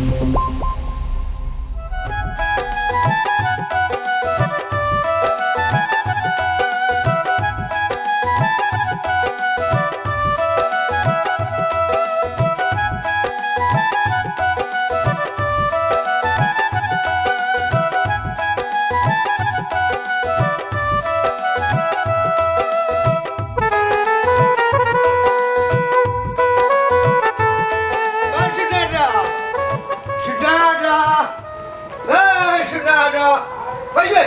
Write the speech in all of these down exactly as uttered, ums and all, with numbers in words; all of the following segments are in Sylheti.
এই সোনারা, সোনারা, এই সোনারা, ওই যে,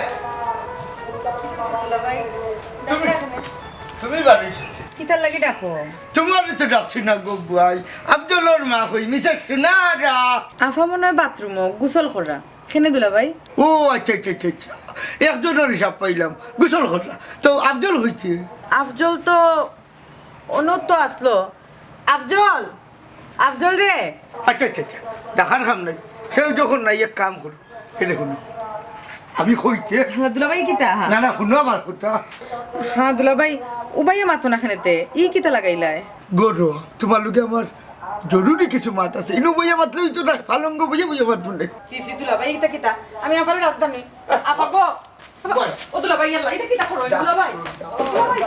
তুমি, তুমি বাড়ি এসেছো। কিতার লাগি ডাকো? তোমারে তো ডাকছি না গো বুয়াই, আফজলর মা কই, মিসেস সোনারা। আফা মনে অয় বাথরুমো গোসল কররা। কেনে দুলাভাই? ও আচ্ছা, আচ্ছা, আচ্ছা, আচ্ছা। একজনর হিসাব পাইলাম, গোসল কররা। তো আফজল কই? আফজল তো অনো তো আছলো। আফজল, আফজল রে। আচ্ছা, আচ্ছা, আচ্ছা। ডাকার কাম নাই। কেউ যখন নাই, এক কাম করো। এরে হুনো। আমি কইতে। হ্যাঁ, দুলাভাই কিতা? না, না, হুনো আমার কথা। হ্যাঁ, দুলাভাই, উবাইয়া মাতো না কেনে তে। ই কিতা লাগাইলায়? গরো, তোমার লগে আমার জরুরি কিছু মাত আছে। ইনো বইয়া মাতলে অইতো না, পালঙ্গ বইয়া বইয়া মাতবো না। ছি, ছি, দুলাভাই, ইটা কিতা? আমি আফারে ডাকতাম নি। আফা গো, আফা। বল। ও দুলাভাই, আল্লাহ, ইটা কিতা করো, দুলাভাই? দুলাভাই।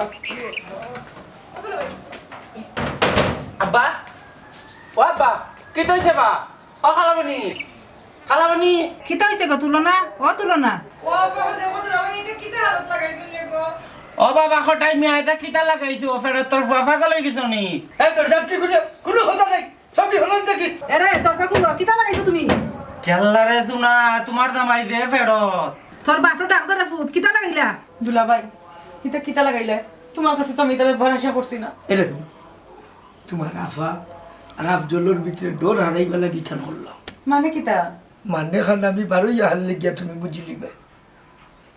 ও দুলাভাই। আব্বা, ও আব্বা, কিতা অইছে বা? ও খালামণি, খালামণি। কিতা অইছে গো, তুলনা? ও তুলনা। ও বাবা, দেখো তো, আমি ইটা কিতা হালত লাগাইছইন রে গো? ও বাবা, কটাই মিয়া, ইটা কিতা লাগাইছো? ও ফেরত তোর ফুয়া পাগল অই গেছে নি? এই দরজাত কি খুলে? কোনো কথা নাই। সবটি হলো দেখি। এরে, দরজা খুলো, কিতা লাগাইছো তুমি? কেল্লা রে সোনা, তোমার জামাই দে ফেরত। তোর বাপরে ডাক দে রে ফুত, কিতা লাগাইলা? দুলাভাই, ইটা কিতা লাগাইলা? তোমার কাছে তো আমি ইটা ব্যবহার আশা করছি না। এরে, তোমার আফা আর আফজলর ভিতরে ডর হারাইবার লাগি কেন করলাম? মানে কিতা? মানে খান আমি বারোই আহার লেগিয়া তুমি বুঝিলিবে।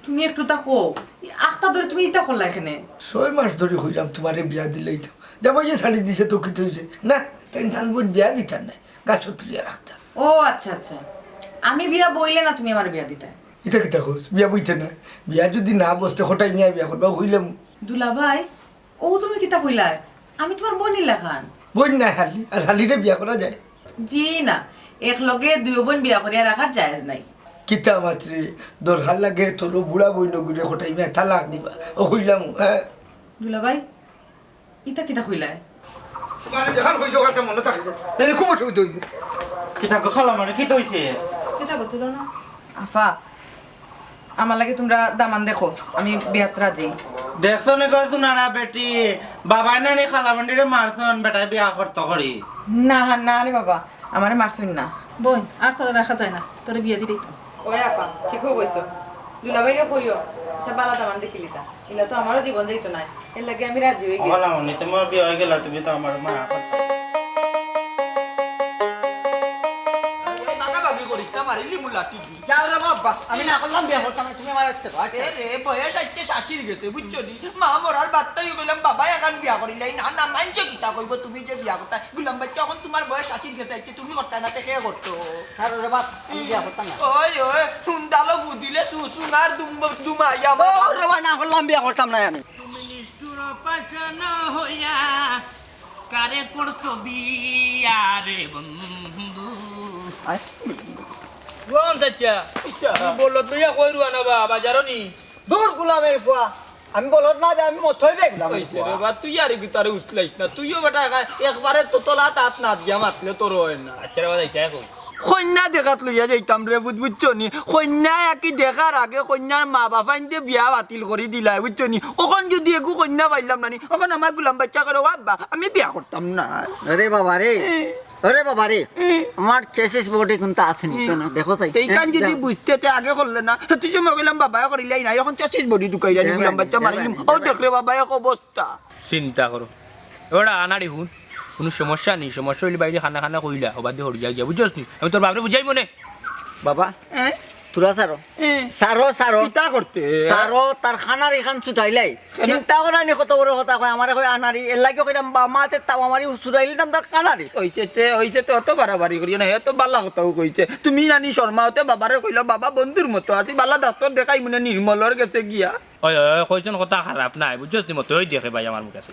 তুমি একটু তা কও, আখতা ধরে তুমি ইতা করলা এখানে? ছয় মাস ধরি কইলাম তোমারে বিয়া দিলাইতাম। জামাইয়ে ছাড়ি দিছে তো কিতা অইছে? না, তাইন তান বইন বিয়া দিতা নায়, গাছত তুলিয়া রাখতা। ও আচ্ছা, আচ্ছা, আমি বিয়া বইলে না তুমি আমার বিয়া দিতায়? ইতা কিতা কস? বিয়া বইতে নায়, বিয়া যদি না বসতে কটাই মিয়া বিয়া করবা কইলাম। দুলাভাই, ও তুমি কিতা কইলায়? আমি তোমার বইনর লাখান। বইন নায় হালি, আর হালিরে বিয়া করা যায়? জি না, এক লগে দুইও বইন বিয়া করিয়া রাখার জায়েজ নাই। কিতা মাতরে, দরকার লাগে তোর বুড়া বইনগুরে কটাই মিয়া তালাক দিবা। ও কইলাম, হ্যাঁ। দুলাভাই, ইতা কিতা কইলায়? তোমারে যেখান কইছি ওখান মনো থাকে। তাইলে খুব অসুবিধা অইবো। কিতা গো খালামণি, কিতা অইছে? কিতা গো তুলনা? আফা, আমার লাগি তুমরা দামান দেখো, আমি বিয়াত রাজি। দেখছো নি কইছো না রা বেটি, বাবায় নানি খালামণিরে মারছইন, বেটায় বিয়া করতো করি। না, না রে বাবা, আমারে মারছইন না। বইন, আর তোরে রাখা যায় না, তোরে বিয়া দিরাম। ওই আফা, ঠিকউ কইছো। দুলাভাইরে কইও, একটা বালা দামান দেখিলিতা। ইলা তো আমারও জীবন যাইতো নায়, এর লাগি আমি রাজি অই গেছি। খালামণি, তোমার বিয়া অই গেলা, তুমি তো আমার মা। এই বাগাবাগি করিস না, মারিলি মুলা টিভি। যাও রে বাবা, আমি না করলাম বিয়া করতাম না, তুমি আমার একটা কথা। এ রে, বয়স আইছে আশির গেছে, বুঝছো নি? মা মরার বাদ তাই কইলাম, বাবা এখন বিয়া করিলাই না, না, মানষে কিতা কইবো তুমি যে বিয়া করতায়? গুলাম বাইচ্চা, এখন তোমার বয়স আশির গেছে, আইছে তুমি করতায় না, তে কে করতো? স্যার রে বাপ, আমি বিয়া করতাম না। ওই, ওই, হুন্দালো বুদিলে সুসুনার দুম-, দুমাইয়া ও রে বাবা, না করলাম, বিয়া করতাম না আমি। তুমি নিষ্ঠুর পাষাণ হইয়া কারে করছো বিয়া রে বন্ধু? আয়। কোন চাচা? ইটা। তুমি বলদ লইয়া কই রুয়ানা বা, বাজারো নি? দূর গুলামের ফুয়া, আমি বলদ না বে, আমি মথই বে গুলামের অইছে ফুয়া। রে বা, তুই আর কি তারে উছলাইস না, তুইও বেটা একা-, একবারে তো তলা তাত না দিয়া মাতলে তোর অয় না। আচ্ছা রে বা, যাইতায় কই? কইন্যা দেখাত লইয়া যাইতাম রে, বুঝ-, বুঝছো নি? কইন্যা একই দেখার আগে কইন্যার মা বাফাইন্তে বিয়া বাতিল করি দিলায়, বুঝছো নি? অখন যদি এগু কইন্যা পাইলাম না নি, অখন আমার গুলাম বাইচ্চা করে, "ও আব্বা, আমি বিয়া করতাম না।" আরে বাবা রে, এ। আরে বাবা রে, এ। আমার চেসিস বডি কোনটা আছে নি? এ। তো না, দেখো চাই। তো ইখান এ, যদি যাও। বুঝতে তে আগে করলে না, তুই যে মগলাম বাবায় করিলাই না, অখন চেসিস বডি ঢুকাইলা নি, এ, গুলাম বাইচ্চা এ, মারিলিম। এ, ও এ। দেখ রে বাবা, এক অবস্থা। চিন্তা করো। এবার আনাড়ি হুন, কোনো সমস্যা নেই, সমস্যা অইলে বাইরে খানা খানা কইলা, ওবাদে হরি যাই গিয়া, বুঝছস নি? আমি তোর বাপরে বুঝাই মনে। বাবা, হ্যাঁ? তোরা সারো। হ্যাঁ। সারো, সারো। কিতা করতে? সারো, তার খানার এখান ছুটাইলাই। কেন? চিন্তা করা নি কত বড় কথা কয়, আমারে কয় আনাড়ি, এর লাগি কইলাম, বা মাতে তাও আমারই ছুটাইলিতাম তার কানারি। অইছে তে, অইছে তে, অত বাড়াবাড়ি করিও না, হে তো বালা কথাও কইছে। তুমি নানি শর্মা হতে বাবারে কইলা, "বাবা বন্ধুর মতো আছি, বালা ডাক্তার দেখাই মনে নির্মলর গেছে গিয়া।" ওই, ওই, ওই, কইছন কথা খারাপ নায়, বুঝছস নি? মতে ওই দেখে ভাই আমার মুখে আছে।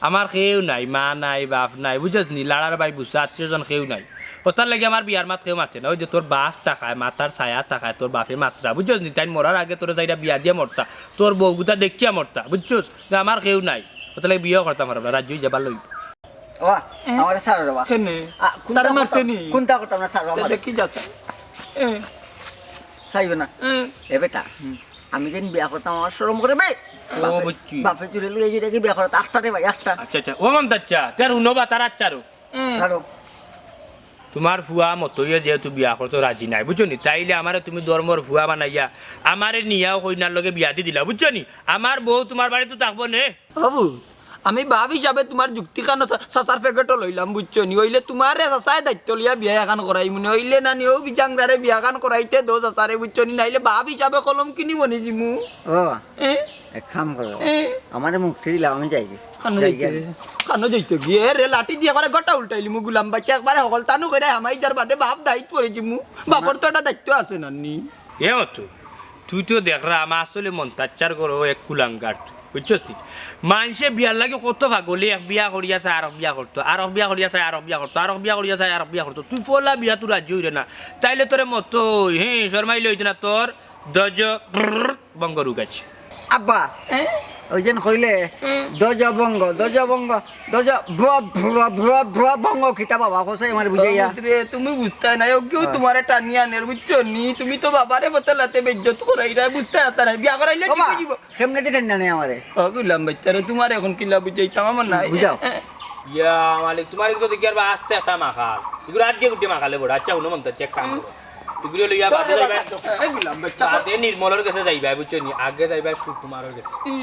আমার কেউ নাই, মা নাই, বাপ নাই, বুঝছস নি? লাড়ার ভাই বুঝছে, আত্মীয় জন কেউ নাই। অতার লাগি আমার বিয়ার মাত কেউ মাতে না। ওই যে তোর বাপ থাকায়, মাতার ছায়া থাকায়, তোর বাপে মাতরা, বুঝছস নি? তাইন মরার আগে তোরে চাইরা বিয়া দিয়া মরতা, তোর বউগুতা দেখিয়া মরতা, বুঝছস? যে আমার কেউ নাই, অতার লাগি বিয়াও করতাম পারতাম না, রাজি অই যাবা লই। বাবা, এ? আমারে ছাড়ো রে বাবা। কেনে? আ, কোনটা তারে মারতে করতাম? নি? কোনটা করতাম না, ছাড়ো আমারে। দেখি যা, এ। চাইবে না। এ। এ বেটা, হুম। আমি যেন বিয়া করতাম, আমার শরম করে বে। ও, বাপে, বুঝছি। বাপে চুরে লইয়া যেটাকে বিয়া করতাম, আটটা রে ভাই, আটটা। আচ্ছা, আচ্ছা। ও মন্তাচ্চা, তার হুনো বা তার আচ্চারও। এ। ছাড়ো। তুমার ফুয়া মতইয়ে যেহেতু বিয়া করতো রাজি নাই, বুঝছো নি? তাইলে আমারে তুমি ধর্মর ফুয়া বানাইয়া আমারে নিয়াও কইনার লগে বিয়া দি দিলা, বুঝছো নি? আমার বউ তুমার বাড়িত থাকবো নে। বাবু, আমি বাপ হিসাবে তুমার যুক্তি খানো চা-, চাচার প্যাকেটও লইলাম, বুঝছো নি? অইলে তুমারে চাচায় দায়িত্ব লইয়া বিয়া এখান করাই মনে অইলে না নি, ও বিজাংরারে বিয়া খান করাইতে দো চাচারে, বুঝছো নি? নাইলে বাপ হিসাবে কলম কিনি বনি জিমু। ও, এ? এক কাম করো, এ? আমারে মুক্তি দিলাও, আমি যাই গি। কানো যাই যাইতে? গি। কানো যাইতে গিয়ে রে লাঠি দিয়া করে গোটা উল্টাইলি মু গুলাম বাইচ্চা, একবারে হকল তানু করে হামাই যার বাদে বাপ দায়িত্ব করে জিমু। বাপর তো একটা দায়িত্ব আছে না নি? এ অত, তুই তো দেখরা আমার আসলে মন্তাচ্চার করো এক কুলাঙ্গার, বুঝছস তুই? মানষে বিয়ার লাগি কত পাগলে, এক বিয়া করিয়া চায়, আরক বিয়া করতো, আরক বিয়া করিয়া চায়, আরক বিয়া করতো, আরক বিয়া করিয়া চায়, আরক বিয়া করতো। তুই পলা বিয়া তুই রাজি অইরে না, তাইলে তোরে মতই, হে, শর্মাইলে অইতো না তোর দজ ব্রর বঙ্গ রোগ আছে। আব্বা, এ? ওই যেন কইলে, এ? দজ বঙ্গ, দজ বঙ্গ, দজ ব্র, ব্র, ব্র, ব্র বঙ্গ কিতা বাবা, কসে আমার বুঝাইয়া? ও পুত্রে, তুমি বুঝতায় না, ও কেউ হ্যাঁ। তুমারে টানিয়া আনের, বুঝছো নি? তুমি তো বাবারে বোতলাতে বেইজ্জত করাইরা, বুঝতায় আতা নাই। বিয়া করাইলে ঠিক বাবা, অই যিবো। কেমনে যে টানিয়া আনে আমারে? ও গুলাম বাইচ্চারে, তুমারে এখন কিলা বুঝাইতাম, আমার নাই। বুঝাও। এ, এ। ইয়া মালিক, তুমার কিন্তু দেখি আর বা আস্তে একটা মাখাল। এগুলো আট দিয়ে গুটি মাখালে বড়। আচ্ছা, হুনো মন্তাচ্চা, এক কাম করো। এগুলো লইয়া বাদে যাইবা। এই গুলাম বাইচ্চা। বাদে নির্মলর গেছে যাইবা, বুঝছো নি? আগে যাইবা সুকুমারর গেছে। ই।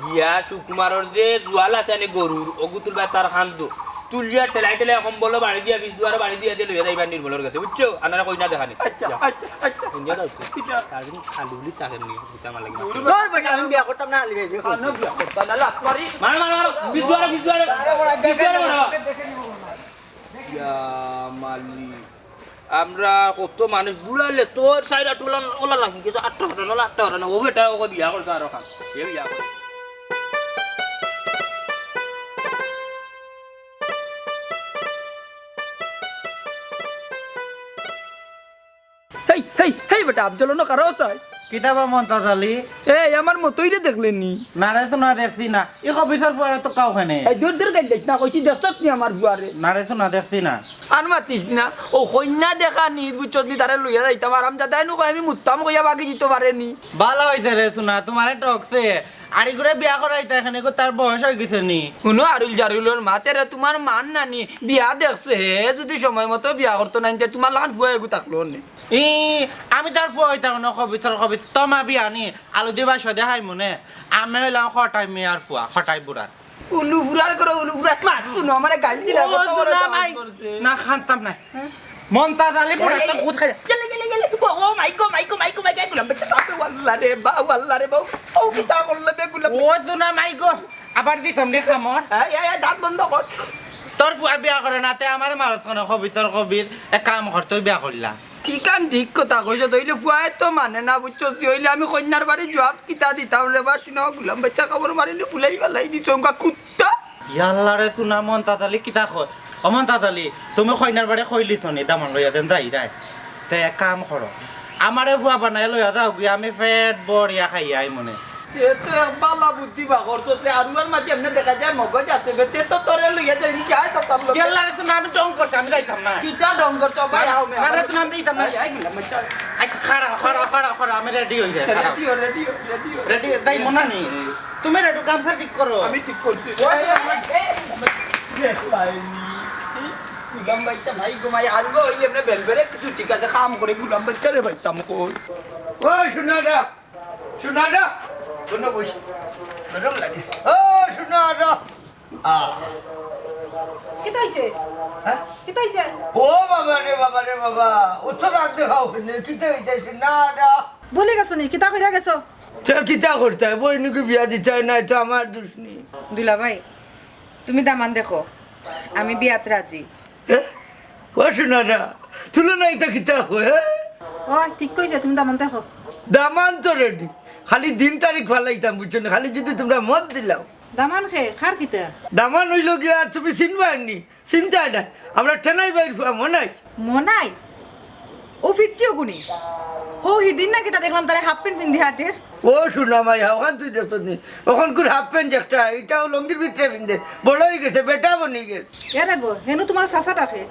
গিয়া সুকুমারর যে জুয়াল আছে নি গরুর, অগু তুলবা তার খান্দো। তুলিয়া ঠেলাই ঠেলাই কম্বলো বাড়ি দিয়া, বিষ দুয়ারো বাড়ি দিয়া দিয়া লইয়া যাইবা নির্মলর গেছে, বুঝছো? আনারা কইনা দেখানি। আচ্ছা, যা। আচ্ছা, আচ্ছা। শুনিয়া যাও তো। কিতা? তার কিন্তু খালি উলি তাকে নিয়ে দিতে আমার লাগে। দূর বেটা, আমি বিয়া করতাম না, আলি যাইবে। কানো বিয়া করতাম না, লাত মারি। মার, মার, মার। বিষ দুয়ারো, বিষ দুয়ারো। আরে বড়, বিষ দুয়ারো দেখে মারো। দেখে নিব না। ইয়া মালিক। আমরা কত মানুষ বুড়াইলে তোর সাইড আট ওলা, ওলা লাগি গেছে, আটটা হটা না, আটটা হটা না, ও বেটা ওকে বিয়া করছে আরো খান, এ বিয়া করে। হেই, হেই, হেই বেটা, আফজল, অনো কারো চাই? কিতা বা মন্তাজ আলী? এই, আমার মতইরে দেখলে নি? না রে, তো না দেখছি না। ই খবিছর ফুয়ারে তো কাউ খানে। এই, দূর দূর গাইল যাইস না, কইছি দেখছত নি আমার ফুয়ারে? না রে, তো না দেখছি না। আর মাতিস না, ও কইনা দেখা নি, বুঝছত নি, তারে লইয়া যাইতাম। আরামজাদায় নু কয় আমি মুততাম কইয়া বাগি যিতো পারে নি। বালা অইছে রে, তো না, তুমারে টকছে। আর ইগুরে বিয়া করাইতা এখানে গো, তার বয়স অই গেছে নি? হুনো আরুল জারুলর মাতে রে, তুমার মান নানি বিয়া দেখছে, হে যদি সময় মতো বিয়া করতো না, তে তুমার লাখান ফুয়া এগু থাকলো নে। ই, আমি তার ফুয়া অইতাম না, খবিছর খবিছ, তমা বিয়ানি, আলু দি বাসা দে হাই মনে। আমি অইলাম খটাই মিয়ার ফুয়া, খটাই বুড়ার। উলু ফুরার করে উলু ফুরার, মার, হুনো, আমারে গাইল দিলা, ও, কত বড় জুনা সাহস মাই। করছে। না, খানতাম না। হ্যাঁ? মন্তাজ আলী বুড়া তো এই, ভূত খাই। গেলে, গেলে, গেলে। ও, ও, মাই গো, মাই গো, মাই গো, মাই গো, গুলাম বাইচ্চা, সাপে, ওয়াল্লা রে, বা, ওয়াল্লা রে, বা। ও, কিতা করলে বে, গুলাম? ও, জুনা মাই গো, আবার দিতাম রে খামর। এই, এই, এই, দাঁত বন্ধ কর। তোর ফুয়া বিয়া করে না, তে আমার মারস কেনে, খবিছর খবিছ, এক কাম কর, তুই বিয়া করলা। ইখান ঠিক কথা কইছো, তইলে ফুয়ায় তো মানে না, বুঝছস তুই? অইলে আমি কইন্যার বাড়ি জুয়াব কিতা দিতাম রে বা, শুনো, গুলাম বাইচ্চা কামড় মারিলে ফুলাই ফালাই দিছো, উনকা কুত্তা। ইয়াল্লা রে, শুনা মন্তাজ আলী কিতা কয়? ও মন্তাজ আলী, তুমি কইন্যার বাড়ি কইলিছো নি, দামান লইয়া দেন যাই রায়। তে এক কাম করো, আমারে ফুয়া বানাই লইয়া যাও গি, আমি পেট ভরিয়া খাইয়া আই মনে। তে তো এক বালা বুদ্ধি বার করছো, তে আরুয়ার মাঝে এমনে দেখা যায় মগজ আছে বে, তে তো তোরে লইয়া যাই নি, যায় চাচার লগে। ইয়াল্লা রে, শুনা, আমি ঢং করছি, আমি যাইতাম না। কিতা ঢং করছো ভাই? আও, না রে, শুনা, আমি যাইতাম না। আই, আই, গুলাম বাইচ্চা। আচ্ছা, খাড়া, খাড়া, খাড়া, খাড়া, আমি রেডি অই যাই, খাড়া। রেডি অ, রেডি অ, রেডি অ। রেডি, তাই মনে নি? তুমি রেডি, গামছা ঠিক করো। আমি ঠিক করছি। ওই, ওই, ওই, এই, এই, লাইনি। গুলাম বাইচ্চা ভাই ঘুমাই, আর গো, ওই এমনে বেলবেলে কিছু ঠিক আছে, কাম করে গুলাম বাইচ্চা রে ভাই, কাম কর। ওই, শুনো না, শুনো না, শুনো বই। গরম লাগে। ও, শুনো না। আহ। কিতা অইছে? হ্যাঁ? কিতা অইছে? ও বাবা রে, বাবা রে, বাবা। ও তো রাগ দেখাও, কিতা অইছে, শুনো না। ভুলি গেছো নি? কিতা কইরা গেছো? তে কিতা করতায়? বইনুকে বিয়া দিতায় নায়, তো আমার দুষ নি। দুলাভাই, তুমি দামান দেখো, আমি বিয়াত রাজি। এ? ও সোনারা, তুলো না, ইতা কিতা কয়, এ? ও, ঠিক কইছে, তুমি দামান দেখো। দামান তো রেডি, খালি দিন তারিখ ফালাইতাম, বুঝছো নি? খালি যদি তুমরা মত দিলাও। দামান খে, খার কিতা? দামান অইলো গিয়া, তুমি চিনবায় নি? চিন্তায় নাই, আমরা টেনাই ভাইর ফুয়া মনাই। মনাই? ও ফিচ্ছি অগুনি। হো, হিদিন না কিতা দেখলাম তারে হাফ প্যান্ট পিন্দি হাটের। ও সোনা মাইয়া, অখান তুই দেখছস নি? অখনকুর হাফ প্যান্ট একটা, ইটাও লুঙ্গির ভিতরে পিন্দে। বড় অইগেছে, বেটা বনিগেছে। এরে গো, হেনো তুমার চাচা ডাকে।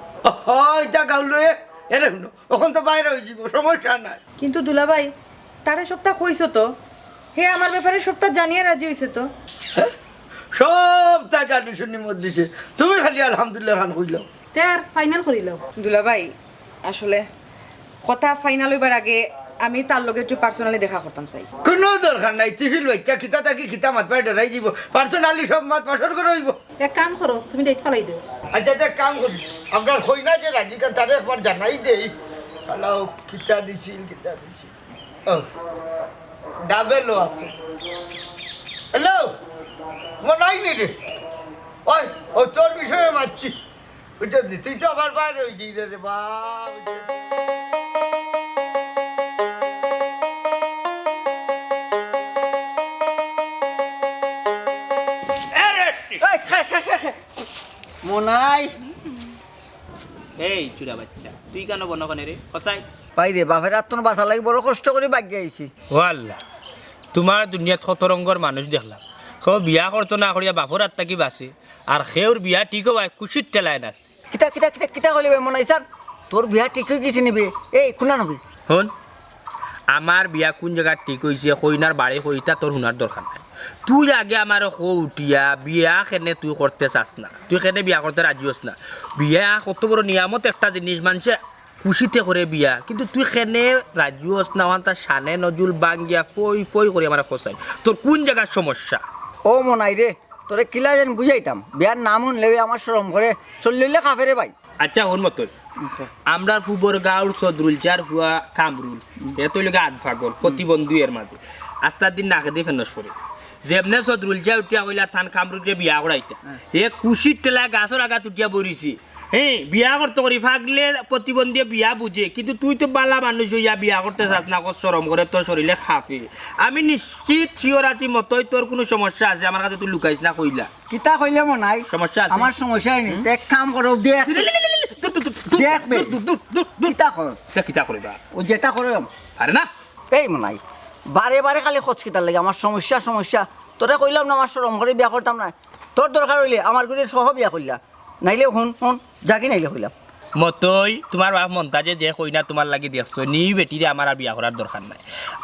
ও, ইটা গাউলয়ে, এরে হুনো, অখন তো বাইরে অইযিবো, সমস্যা নাই। কিন্তু দুলাভাই, তারে সবটা কইছো তো? হে আমার ব্যাপারে সবটা জানিয়া রাজি অইছে তো? হ্যাঁ? সবটা জানি শুনি মত দিছে। তুমি খালি আলহামদুলিল্লাহ খান কইলাও। তে আর ফাইনাল করিলাও। দুলাভাই, আসলে কথা ফাইনাল অইবার আগে আমি তার লগে একটু পার্সোনালি দেখা করতাম চাই। কুনু দরকার নাই, তিফিল বাইচ্চা কিতা থাকি কিতা মাত পায় ডরাই দিব। পার্সোনালি সব মাত পাশর করে অইবো। এক কাম করো, তুমি ডেট ফালাই দেও। আচ্ছা, তে এক কাম করি, আপনার কইনা যে রাজি খান, তারে একবার জানাই দেই। হ্যালো, কিতা দিছিল, কিতা দিছিল। ও, ডাবল ও আছে। হ্যালো, মনাই নি রে? ওই, ও তোর বিষয়ে মাতছি। বুঝলি, তুই তো আবার বাইরে অই যাই রে, রে বাবা। এ রে! এই, খে, খে, খে, খে। মনাই। এই চুরা বাইচ্চা, তুই কেনে বনো কেনে রে? কসাই। ভাই রে, বাপের আত্মন বাঁচা লাগি বড় কষ্ট করি বাগিয়া আইছি। ও আল্লাহ, তুমার দুনিয়াত কত রঙর মানুষ দেখলাম। কেউ বিয়া করতো না করিয়া বাপর আত থাকি বাঁচে, আর কেউর বিয়া ঠিক অয় খুশির ঠেলায় নাচে। কিতা, কিতা, কিতা, কিতা কইলে বে মনাই স্যার? তোর বিয়া ঠিক অই গেছে নি বে? এই, কুনা নবী? হুন, আমার বিয়া কুন জাগাত ঠিক অইছে, কইনার বাড়ি কই, ইতা তোর হুনার দরকার নাই। তুই আগে আমারে ক উঠিয়া, বিয়া কেনে তুই করতে চাস না? তুই কেনে বিয়া করতে রাজি অস না? বিয়া কত বড় নিয়ামত একটা জিনিস, মানষে খুশিতে করে বিয়া, কিন্তু তুই কেনে রাজি অস না? অখানতা শানে নজুল ভাঙ্গিয়া ফই ফই করি আমারে কসাই। তোর কুন জাগার সমস্যা? ও মনাই রে, তোরে কিলা যেন বুঝাইতাম, বিয়ার নাম হুনলে আমার শরম করে, চললে কাফেরে ভাই। আচ্ছা, হুন মতই। আচ্ছা। আমরার ফুবর গাউর সদরুল চার ফুয়া কামরুল, এ তো লগে আধ পাগল, প্রতিবন্ধী এর মাঝে। আস্তা দিন নাকে দিয়ে ফেনস করে। যেমনে সদরুল চার উঠিয়া কইলা তান কামরুলরে বিয়া করাইতা। হ্যাঁ। এ খুশির ঠেলায় গাছর আগাত উঠিয়া বইরিছি। হ্যাঁ, বিয়া করতে করি ফাগলে প্রতিবন্ধী বিয়া বুঝে, কিন্তু তুই তো বালা মানুষ অইয়া বিয়া করতে চাস না, কর শরম করে, তোর শরীরে খাফে। আমি নিশ্চিত শিওর আছি মতই তোর কুনু সমস্যা আছে, আমার কাছে তুই লুকাইস না, কইলা। কিতা কইলে মনাই? সমস্যা আছে? আমার সমস্যা নাই। হুম? তে এক কাম করো, দেখ। দূর, দূর, দূর, দূর, দূর, দূর, দূর, দেখ বে। দূর, দূর, দূর, দূর, দূর। কিতা কর? তে কিতা করে বা? ও যেটা করে। আরে না। এই মনাই, বারে বারে খালি খোঁজ কিতার লাগে, আমার সমস্যা, সমস্যা। তোরে কইলাম না, আমার শরম করে বিয়া করতাম না। তোর দরকার অইলে আমার ঘরে সহ বিয়া করলা। নাইলে হুন, হুন, যাগি নাইলে কইলাম। মতই, তুমার বাপ মন্তাজে যে কইনা তুমার লাগি দেখছো, নি বেটিরে আমার আর বিয়া করার দরকার নাই।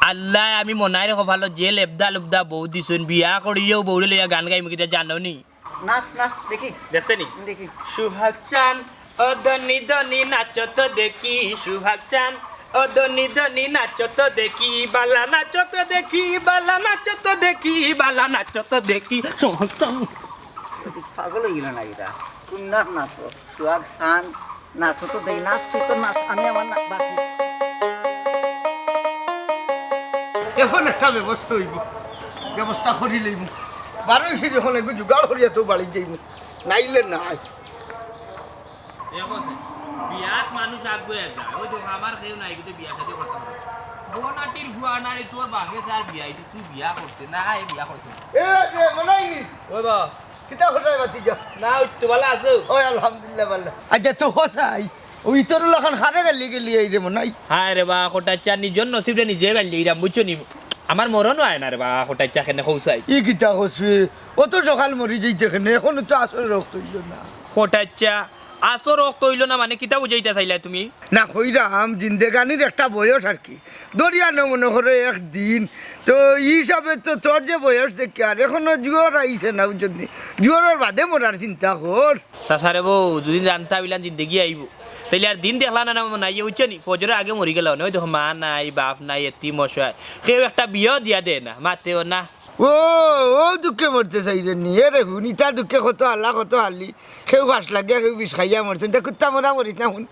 আল্লায় আমি মনাইর কপালো যে লেবদা লুবদা বউ দিছইন, বিয়া করিয়াও বউরে লইয়া গান গাইমু কিতা জানো নি? নাচ, নাচ, দেখি। দেখতে নি? দেখি। সুহাগ চান, ও ধনি ধনি নাচো তো দেখি, সুহাগ চান, ও ধনি ধনি নাচো তো দেখি, বালা নাচো তো দেখি, বালা নাচো তো দেখি, বালা নাচো তো দেখি, সুহাগ চান। পাগল অই গেল না কিতা? কোন নাচ নাচো? সুহাগ চান, নাচো তো দেখি, নাচ তুই তো নাচ, আমি আমার না-, বাঁচি। এখন একটা ব্যবস্থা অইবো, ব্যবস্থা করি লইমু। বারোই ফিরে যখন একটু জোগাড় করিয়া তো বাড়ি যাইমু, নাইলে নাই। দেখো সে, বিয়াত মানুষ আগুয়ে যায়, ওই দেখো আমার কেউ নাই, কিন্তু বিয়া শাদী করতে পারে। বনাটির ফুয়া নারে তোর বাপে স্যার বিয়া, এই যে তুই বিয়া করতে না, এই বিয়া করতে না। এ, এ, মনাই নি? ওই বা। কিতা খবর ভাতিজা? না, ওই তো ভালা আছো? ওই আলহামদুলিল্লাহ ভালা। আচ্ছা, তো হোসাই, ওই তোর লাখান খারে গালি গেলি এই রে মনাই। হায় রে বা, কটাচ্চা নিজর নসিবরে নিজে গালি দিরাম, বুঝছো নি? আমার মরণ হয় না রে বা, কটাচ্চা কেনে হোসাই। ই কিতা হোসি? ও তো সকাল মরি যাইতে কেনে, এখন তো আসল রক্ত হইল না। কটাচ্চা, আসল রক্ত হইল না মানে কিতা বুঝাইতা চাইলা তুমি? না, কইরাম, জিন্দেগানির একটা বয়স আর কি। দরিয়া ন মনে করো একদিন। তো ই হিসাবে তো তোর যে বয়স দেখি আর এখনো জুয়ার আইছে না, বুঝছত নি? জুয়ারর বাদে মরার চিন্তা কর। চাচারে বউ, যদি জানতা বিলান জিন্দেগি আইবো, তাইলে আর দিন দেখলা না, না মনে হয়, বুঝছো নি? ফজরের আগে মরি গেল না। ওই দেখো, মা নাই, বাপ নাই, এতিম অসহায়, কেউ একটা বিয়াও দিয়া দেয় না, মাতেও না। ও, ও দুঃখে মরতে চাইরে নি। এ রে হুন, ইতা দুঃখে কত আল্লাহ, কত আল্লি। কেউ ফাঁস লাগিয়া, কেউ বিষ খাইয়া মরছে। ইতা কুত্তা মরা মরিস না হুন।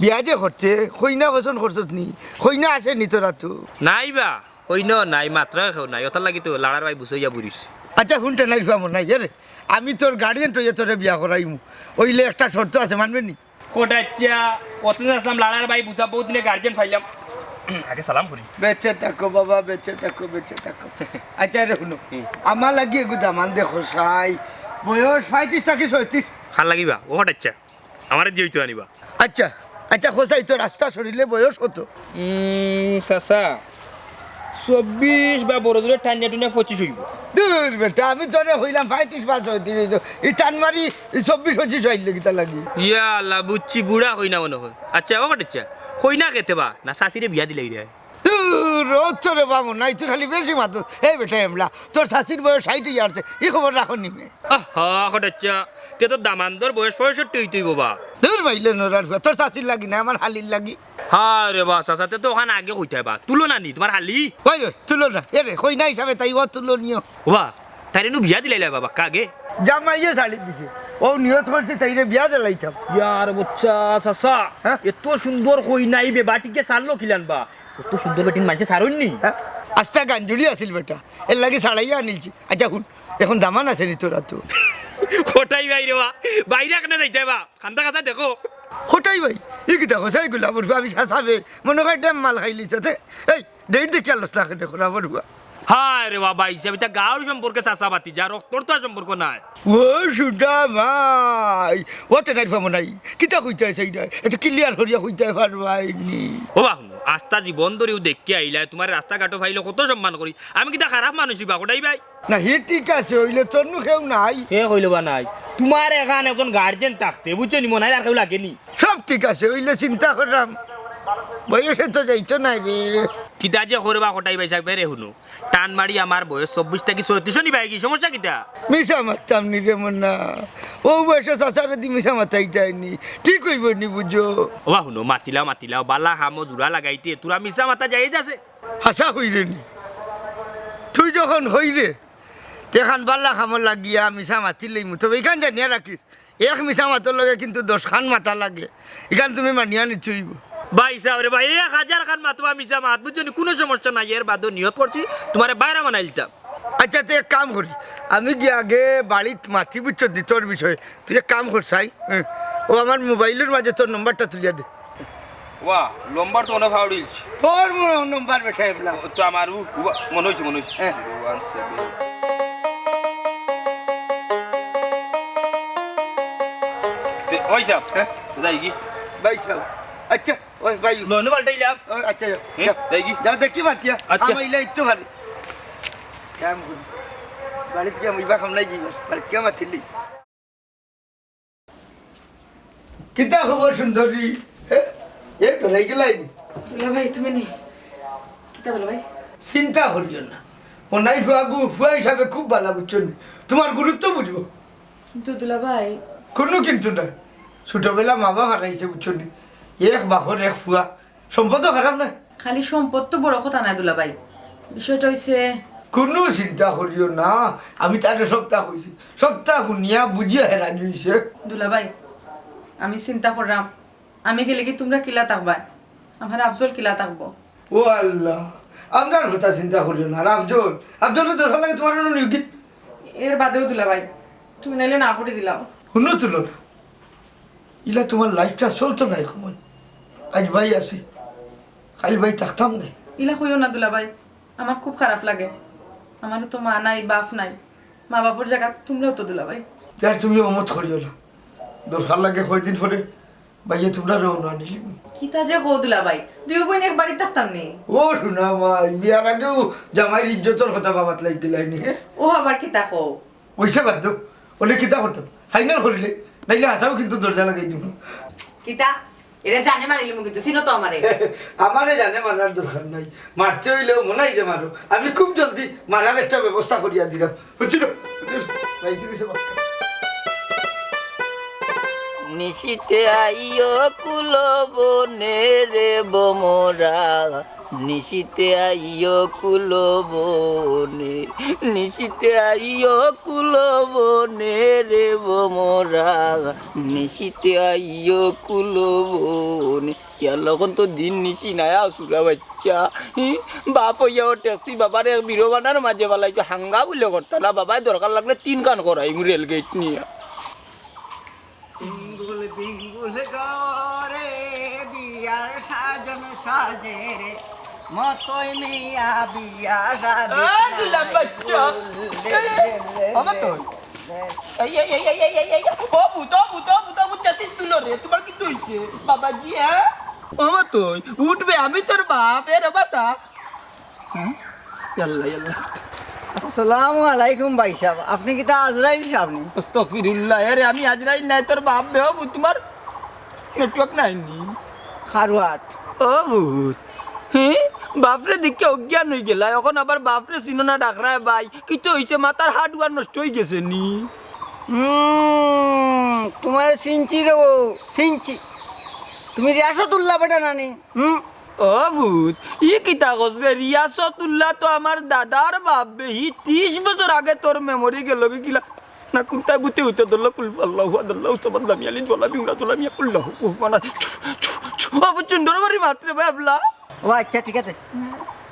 বিয়া যে করতে, কইনা পছন্দ করছত নি? কইনা আছে নি তোরা তো? নাই বা, কইনা নাই, মাত্র কেউ নাই। ওটার লাগি তো লাড়ার ভাই বুঝাইয়া বুড়িস। আচ্ছা, হুন টেনাই ফুয়া মনাই, এ রে, আমি তোর গার্ডিয়ান টইয়া তোরে বিয়া করাইমু। ওইলে একটা শর্ত আছে, মানবে নি? কটাচ্চা, অত দিন আসলাম লাড়ার ভাই বুঝা, বহুত দিনে গার্ডিয়ান পাইলাম। আগে সালাম করি। বেঁচে থাকো বাবা, বেঁচে থাকো, বেঁচে থাকো। আচ্ছা রে, হুনো, হুম। আমার লাগি এগু দামান দেখো চাই, বয়স পঁয়ত্রিশ থাকি ছয়ত্রিশ। কার লাগি বা? ও হঠাৎ চা। আমারে জিয়াইতো আনিবা। আচ্ছা, আচ্ছা, খোসাই তো রাস্তা সরিলে বয়স কত? উম, চাচা, চব্বিশ বা বড় জোরে টানিয়া টুনিয়া পঁচিশ অইবো। দূর বেটা, আমি তোরে কইলাম পঁয়ত্রিশ বা ছয়ত্রিশ অইতো। ই টান মারি ই চব্বিশ পঁচিশ অইলে কিতা লাগি? ইয়া আল্লাহ, বুঝছি, বুড়া কইনা মনে হয়। আচ্ছা, ও কটেচ্ছা, কইনা কেতে বা? না চাচিরে বিয়া দিলাইরায়? দূর, ও তোরে বামু নাই, তুই খালি বেশি মাতস। এই বেটা এমলা, তোর চাচির বয়স ষাইট অইয়া আরছে, ই খবর রাখো নি বে? আহা, কটেচ্ছা, তে তো দামান্দর বয়স পঁয়ষট্টি অইতই বাবা। দূর বাইলে নরার ফুয়া, তোর চাচির লাগি না, আমার হালির লাগি। হ্যাঁ রে বা, চাচা, তে তো ওখান আগে কইতায় বা। তুলো না নি, তোমার হালি? ওই, ওই, তুলো না। এ রে, কইনা হিসাবে তাই ও তুলো নিও। ওবা, তাইরে নু বিয়া দিলাইলা বাবা, কাগে? জামাইয়ে ছাড়ি দিছে। ও নিয়ত করছে তাইরে বিয়া দিলাইতাম। ইয়ার বাচ্চা, চাচা, হ্যাঁ? এত সুন্দর কইনা ই বেবাটিকে ছাড়লো কিলান বা? অত সুন্দর বেটিন মানষে ছাড়ইন নি? হ্যাঁ? আস্তা গাঞ্জুড়ি আছিল বেটা, এর লাগি ছাড়াইয়া আনিলছি। আচ্ছা, হুন, এখন দামান আছে নি তোরা তো? কটাই বাইরে বা, বাইরে কেনে যাইতে বা? খান্দা খাসা দেখো। কটাই ভাই, ই কিতা কথা ইগুলা বলবো? আমি চাচাবে, মনে হয় ডেম মাল খাইলিছ তে। এই, ডেট দেখি আলোচ লাগে দেখো না বলবো। হায় রে বাবা, হিসাব ইটা গাঁওর সম্পর্কে চাচা বাতি যা, রক্তর তো আর সম্পর্ক নাই। ও সুডা ভাই, ও টেনার ফামো নাই। কিতা কইতে আছে ইটা? একটু ক্লিয়ার করিয়া কইতে পারবায় নি? ও বা হুনো, আস্তা জীবন ধরিও দেখি আইলায়, তোমার রাস্তাঘাটো পাইলে কত সম্মান করি। আমি কিতা খারাপ মানুষ নি বা, কটাই ভাই? না, হে ঠিক আছে, অইলে তোর নু কেউ নাই। কে কইলো বা নাই? তোমার এখান একজন গার্জিয়ান থাকতে, বুঝছো নি, মনে হয় আর কেউ লাগে নি। সব ঠিক আছে, অইলে চিন্তা করলাম, বয়সে তো যাইতো নাই রে। কিতা যে করবা কটাই ভাই সাহেব, রে হুনো, টান মারি আমার বয়স চব্বিশ থাকি ছয়ত্রিশ নি ভাই, কি সমস্যা কিতা? মিছা মারতাম নি রে মন্না, ও বয়সে চাচারে দি মিছা মাতাইতায় নি, ঠিক অইবো নি বুঝো। ওবা হুনো, মাতিলাও মাতিলাও, বালা কামো জুড়া লাগাইতে, তোরা মিছা মাতা যাইজ আছে। হাছা কইরে নি। তুই যখন কইরে, তে এখান বালা কামো লাগিয়া মিছা মাতিলেইমু। তবে ইখান জানিয়া রাখিস, এক মিছা মাতর লগে কিন্তু দশ খান মাতা লাগে। ইখান তুমি মানিয়া নিতে অইবো। ভাই সাহেব রে ভাই, এক হাজার খান মাতবা মিছা মাত, বুঝছো নি? কুনু সমস্যা নাই, এর বাদেও নিয়ত করছি, তোমারে বাইরা বানাইলিতাম। আচ্ছা, তুই এক কাম করি, আমি গিয়া আগে বাড়িত মাতি, বুঝছো নি, তোর বিষয়ে। তুই এক কাম কর চাই, হ্যাঁ, ও আমার মোবাইলর মাঝে তোর নম্বরটা তুলিয়া দে। ওয়া, নম্বর তো মনে ফাউড়িলছি। তোর ম-, নম্বর বেটা এবলা। ও তো আমার উ-, উবা-, মনে অইছে, মনে অইছে। হ্যাঁ। One seven। তে, ওই সাহেব, হ্যাঁ? যাই কি? ভাই সাহেব। আচ্ছা, ওই ভাই। লনু পাল্টাইলাম। ও, আচ্ছা, যাও, হ্যাঁ? যাও। যাই কি? যাও, দেখি মাতিয়া। আচ্ছা। আমার ইলা ইচ্ছু ভালো। কাম করি। বাড়িত গিয়া মুইবা খাম নাই যাইবার। বাড়িত গিয়া মাতিলি। কিতা খবর সুন্দরী? এ, এ ডরাই গেলাই নি? দুলাভাই, তুমি নি? কিতা দুলাভাই? চিন্তা করিও না। ও নাই ফুয়াগু, ফুয়া হিসাবে খুব বালা বুঝছো নি। তোমার গুরুত্ব বুঝবো। কিন্তু দুলাভাই। কুনু কিন্তু নাই। ছোটবেলা মা বাপ হারাইছে বুঝছো নি। এক বাপর এক ফুয়া। সম্পদ তো খারাপ নায়। খালি সম্পদ তো বড় কথা নায় দুলাভাই, বিষয়টা অইছে। কুনু চিন্তা করিও না, আমি তারে সবতা কইছি, সবতা হুনিয়া বুঝিয়া হে রাজি অইছে। দুলাভাই, আমি চিন্তা কররাম, আমি গেলে কি তুমরা কিলা থাকবায়? আমার আফজল কিলা থাকবো? ও আল্লাহ, আমরার কথা চিন্তা করিও না। আর আফজল, আফজলর দরকার লাগে তোমার অনো নিয়োগী। এর বাদেও দুলাভাই, তুমি নাইলে না করি দিলাও। হুনো তুলো না, ইলা তোমার লাইফটা চলতো নায় কুমন। আইজ ভাই আছি, কাইল ভাই থাকতাম নায়। ইলা কইও না দুলাভাই, আমার খুব খারাপ লাগে। আমারও তো মা নাই, বাপ নাই, মা বাপর জাগাত তুমরাও তো দুলাভাই। যার তুমি অমত করিও না, দরকার লাগে কয়দিন পরে ভাইয়ে তুমরারে অনো আনিলিমু। কিতা যে কও দুলাভাই, দুইও বইন এক বাড়িত থাকতাম নি? ও সোনা মাই, বিয়ার আগেউ জামাইর ইজ্জতর কথা ভাবাত লাগি গেলায় নি, হে? ও আবার কিতা কও? অইছে বাদ দেও, অইলে কিতা করতাম? ফাইনাল করিলে, নাইলে হাতাও কিন্তু দরজা লাগাই দিমু। কিতা? এরে জানে মারিলিমু কিন্তু, চিনো তো আমারে। আমারে জানে মারার দরকার নাই, মারতে অইলেও মনাইরে মারো। আমি খুব জলদি মারার একটা ব্যবস্থা করিয়া দিরাম। বুঝছো? ভাই, ঠিক আছে, বাক্কা। নিশিতে আইও কুলো বনে রে বমরা, নিশিতে আইও কুলো বনে, নিশিতে আইও কুলো বনে রে বমরা, নিশিতে আইও কুলো বনে। ইয়ার লগন তো দিন নিশি নাই, আও সুরা বাচ্চা। হি, বাপ অইয়াও ঠেকছি, বাবারে এক বিরো বানার মাঝে ফালাইছো, হাঙ্গা বুলে করতা না, বাবায় দরকার লাগলে তিন কান করাইমু রেল গেট নিয়া। বিঙ্গুল বিঙ্গুল করে বিয়ার সাজন সাজে রে। মতই মিয়া বিয়া শাদি আ, নাই দিলাম বাচ্চা। করলে এ, লে, লে, আমার তো। লে। এই, এই, এই, এই, এই, এই, এই, ও ভূত, ও ভূত, ও ভূত, ও ভূত, চাচিস তুলো রে, তোমার কিতা অইছে? বাবাজি, হ্যাঁ? ও মতই, উঠবে, আমি তোর বাপ, এ রে বাতা। হ্যাঁ? ইয়াল্লা, ইয়াল্লা। আসসালামু আলাইকুম ভাইসাব, আপনি কিতা আজরাইল সাব নি? আস্তাগফিরুল্লাহ, এ রে, আমি আজরাইল নায়, তোর বাপ বে, ও ভূত, তোমার network নাই নি? খারুয়াট। ও ভূত, হে? বাপরে দেখিয়া অজ্ঞান অইগেলায়, অখন আবার বাপরে চিনো না ডাকরায় ভাই। কিতা অইছে, মাথার হাড় উড়া নষ্ট অইগেছে নি? হুম, তুমারে চিনছি রে বউ, চিনছি। তুমি রিয়াসতুল্লাহ বেটা নানি? হুম? ও ভূত, ই কিতা কস বে? রিয়াসতুল্লাহ তো আমার দাদার বাপ বে, হি তিশ বছর আগে তোর memory গেলো গি কিলা? না কুন্তায় ভূতে উঠে ধরলো, কুল আল্লাহু আহাদ আল্লাহু সামাদ লাম ইয়ালিদ ওয়া লাম ইউলাদ ওয়া লাম ইয়াকুল লাহু কুফুয়ান আহাদ। ও ভূত, সুন্দর করি মাত রে ভাই, আবলা। ও আচ্ছা, ঠিক আছে।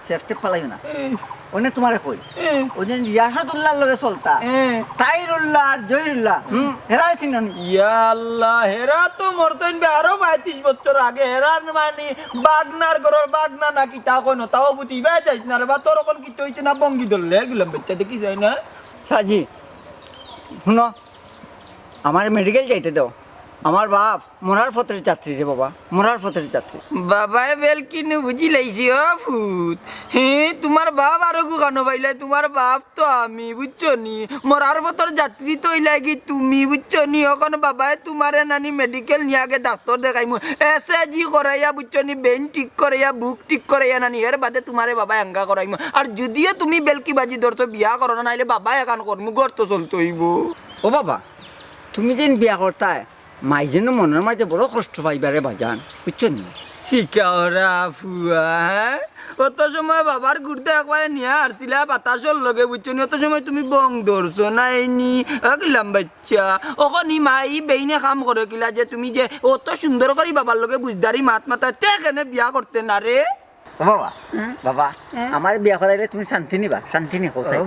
সেফটি পালাইও না। এ। অনে তুমারে কই। এ। ওই যে রিয়াসতুল্লাহর লগে চলতা। এ। তাইরুল্লাহ আর জহিরুল্লাহ। হুম, হেরারে চিনো নি? ইয়া আল্লাহ, হেরা তো মরছইন বে আরো পঁয়ত্রিশ বছর আগে। হেরার মানি বাগনার ঘরর বাগনা না কিতা কইন, তাও বুঝি ইবায় যাইস না রে বা, তোর অখন কিতা অইছে না ভঙ্গি ধরলে, এগুলাম বাচ্চা দেখি যায় না। সাজি, হুনো, আমারে মেডিকেল যাইতে দেও। আমার বাপ মরার পথর যাত্রী রে বাবা, মরার পথর যাত্রী। বাবায় বেলকিনু বুঝিলাইছি, ও ভূত। হে, তুমার বাপ আরোগু কানো পাইলায়, তুমার বাপ তো আমি, বুঝছো নি? মরার পথর যাত্রী তো অইলায় গি তুমি, বুঝছো নি? অখন বাবায় তুমারে নানি মেডিকেল নিয়া আগে ডাক্তর দেখাইমু, এসএজি করাইয়া, বুঝছো নি? বেইন ঠিক করাইয়া, বুক ঠিক করাইয়া নানি, এর বাদে তুমারে বাবায় আঙ্গা করাইমু। আর যুদিও তুমি বেলকি বাজি ধরছো, বিয়া করো না, নাইলে বাবায় এখান করমু, ঘর তো চলতে অইবো। ও বাবা, তুমি যেন বিয়া করতায়, মাই যেন মনর মাঝে বড় কষ্ট পাইবা রে বাজান, বুঝছো নি? শিকাওরা ফুয়া, হ্যাঁ? অত সময় বাবার গুর্দা একবারে নিয়া আরছিলা বাতাসর লগে, বুঝছো নি? অত সময় তুমি বং ধরছো না, এই নি, একলাম বাচ্চা। অখন ই মা, ই বেইনে কাম করে কিলা যে তুমি যে অত সুন্দর করি বাবার লগে বুঝদারি মাত মাতায়, তে কেনে বিয়া করতে না রে? ও বাবা, হুম? বাবা, হুম? আমারে বিয়া করাইলে তুমি শান্তি নিবা, শান্তি নি, কও চাই। ও,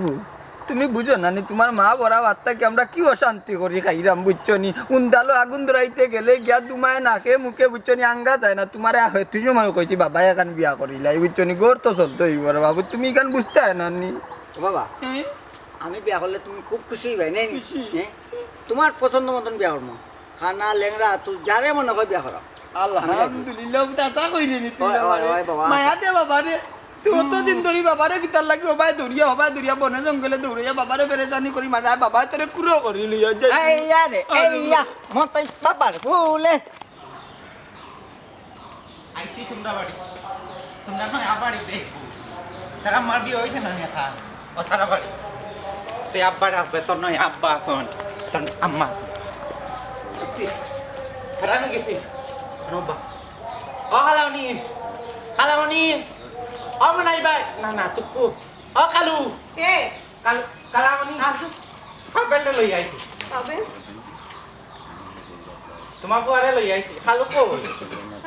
তুমি বুঝো না নি, তুমার মা বড়া বাত্তা কি আমরা কি অশান্তি করি খাইরাম, বুঝছো নি? উন্দালো আগুন ধরাইতে গেলে গিয়া দুমায় নাকে মুখে, বুঝছো নি, আঙ্গা যায় না। তুমারে আ-, তুই সময় কইছি, বাবা এখান বিয়া করিলাই, বুঝছো নি? ঘর তো চলতে অইবো রে বাবু, তুমি ইখান বুঝতায় না নি। ও বাবা, হুম? আমি বিয়া করলে তুমি খুব খুশি অইবায়, নায় নি? খুশি। হ্যাঁ? তুমার পছন্দ মতন বিয়া করমু। কানা, লেংড়া, তুই যারে মনে কয় বিয়া করাও। আলহামদুলিল্লাহ, ও চাচা কইরে নি তুই ওই, ওই, বাবারে। ওই বাবা। মায়া দে বাবারে। তুই অত দিন ধরি বাবারে কিতার লাগি হবায় ধরিয়া, হবায় ধরিয়া বনে জঙ্গলে দৌড়াইয়া বাবারে পেরেশানি করি মারায়, বাবায় তোরে কুড়ো করি লইয়া যায়। এই ইয়া রে, এই ইয়া, মতই বাবার ফুলে। আইছি তুমরা বাড়ি। তুমরা নয় আব্বা বাড়ি দেখবো। তারা মার বিয়া অইছে না নি এখান? ও তারা বাড়ি। তুই আব্বা ডাকবে, তোর নয় আব্বা আছইন, তোর আম্মা আছইন। তারা না গেছি। আনো আব্বা। ও খালামণি, খালামণি। ও মনাই ভাই। না, না, তুকু। ও কালু। কে? কাল-, কালামণি। আসো। পাবেলটা লই আইছি। পাবেল? তুমার ফুয়ারে লই আইছি। খালু কই?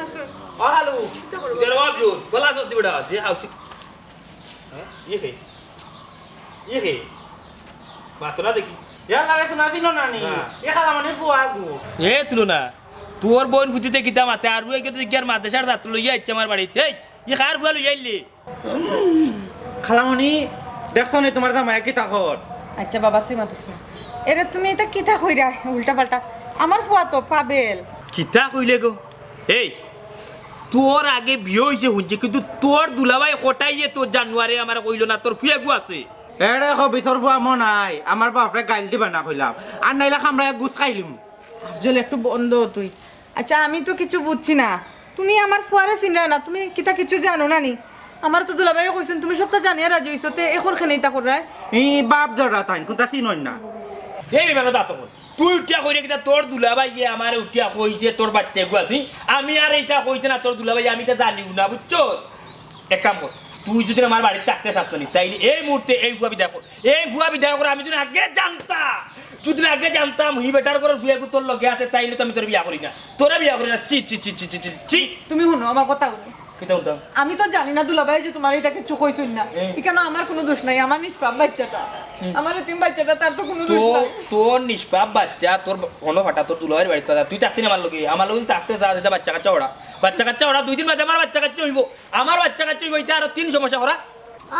আসো। ও খালু। কিতা করো? ইতার বাপ জোর, গলা সত্যি বেটা, যে আউছি। হ্যাঁ? ইয়ে কে? ইয়ে কে? মাতরা দেখি। ইয়ার লাগে তুনা দিল না নি? না। এ খালামণির ফুয়া গো। এ তুলো না। তোর বইন ফুতিতে কিতা মাতে, আর ওই গেছে কি আর মাদ্রাসার ছাত্র লইয়া আইছে আমার বাড়িত। এই, ই কার ফুয়া লইয়া আইলি? খালামণি, দেখছো নি তুমার জামাই কিতা কর? আচ্ছা বাবা, তুই মাতিস না। এরে তুমি ইতা কিতা কইরায় উল্টা পাল্টা? আমার ফুয়া তো পাবেল। কিতা কইলে গো? এই, তোর আগে বিয়া অইছে হুনছি, কিন্তু তোর দুলাভাই কটাইয়ে তোর জানুয়ারে আমারে কইলো না, তোর ফুয়া গু আছে। এরে খবিসর ফুয়া মনাই, আমার বাপরে গাইল দিবা না কইলাম, আর নাইলে খামড়ায় গুস খাইলিমু। আফজল, একটু বন্ধ হ তুই। আচ্ছা, আমি তো কিছু বুঝছি না। তুমি আমার ফুয়ারে চিনরায় না, তুমি কিতা কিছু জানো না নি? আমারে তো দুলাভাইয়ে কইছইন, তুমি সবতা জানিয়া রাজি অইছো, তে অখন কেনে ইতা কররায়? ই বাপ জড়া তাইন, কুন্তা চিনইন না। এই বেটা, যা তখন। তুই উঠিয়া কইরে কিতা, তোর দুলাভাইয়ে আমারে উঠিয়া কইছে তোর বাইচ্চা গু আছে। আমি আর ইতা কইছে না তোর দুলাভাইয়ে, আমি ইতা জানিও না, বুঝছস? এক কাম কর, তুই যুদি আমার বাড়িত থাকতে চাস না নি, তাইলে এই মুহূর্তে এই ফুয়া বিদায় কর। এই ফুয়া বিদায় কর, আমি যুদি আগে জানতাম, যুদি আগে জানতাম, হি বেটার ঘরর ফুয়া গু তোর লগে আছে, তাইলে তো আমি তোরে বিয়া করি না। তোরে বিয়া করি না। ছি, ছি, ছি। তুমি হুনো আমার কথা হুনো। কিতা হুনতাম? আমি তো জানি না দুলাভাইয়ে যে তুমারে ইতা কিচ্ছু কইছইন না। এ। ইখানো আমার কুনু দোষ নাই, আমার নিষ্পাপ বাইচ্চাটা। হুম। আমার এতিম বাইচ্চাটা, তার তো কুনু দোষ তো-, নাই। তোর নিষ্পাপ বাইচ্চা, তোর ব-, অনো ফাটা, তোর দুলাভাইর বাড়িত থাকতা, তুই থাকতে না আমার লগে, আমার লগে থাকতে চাস, ইতা বাইচ্চা কাচ্চা ওরা। বাচ্চা কাচ্চা ওরা দুই দিন বাদে আমার বাচ্চা কাচ্চা অইবো, আমার বাচ্চা কাচ্চা অইবো, ইতা আরো তিন সমস্যা করা।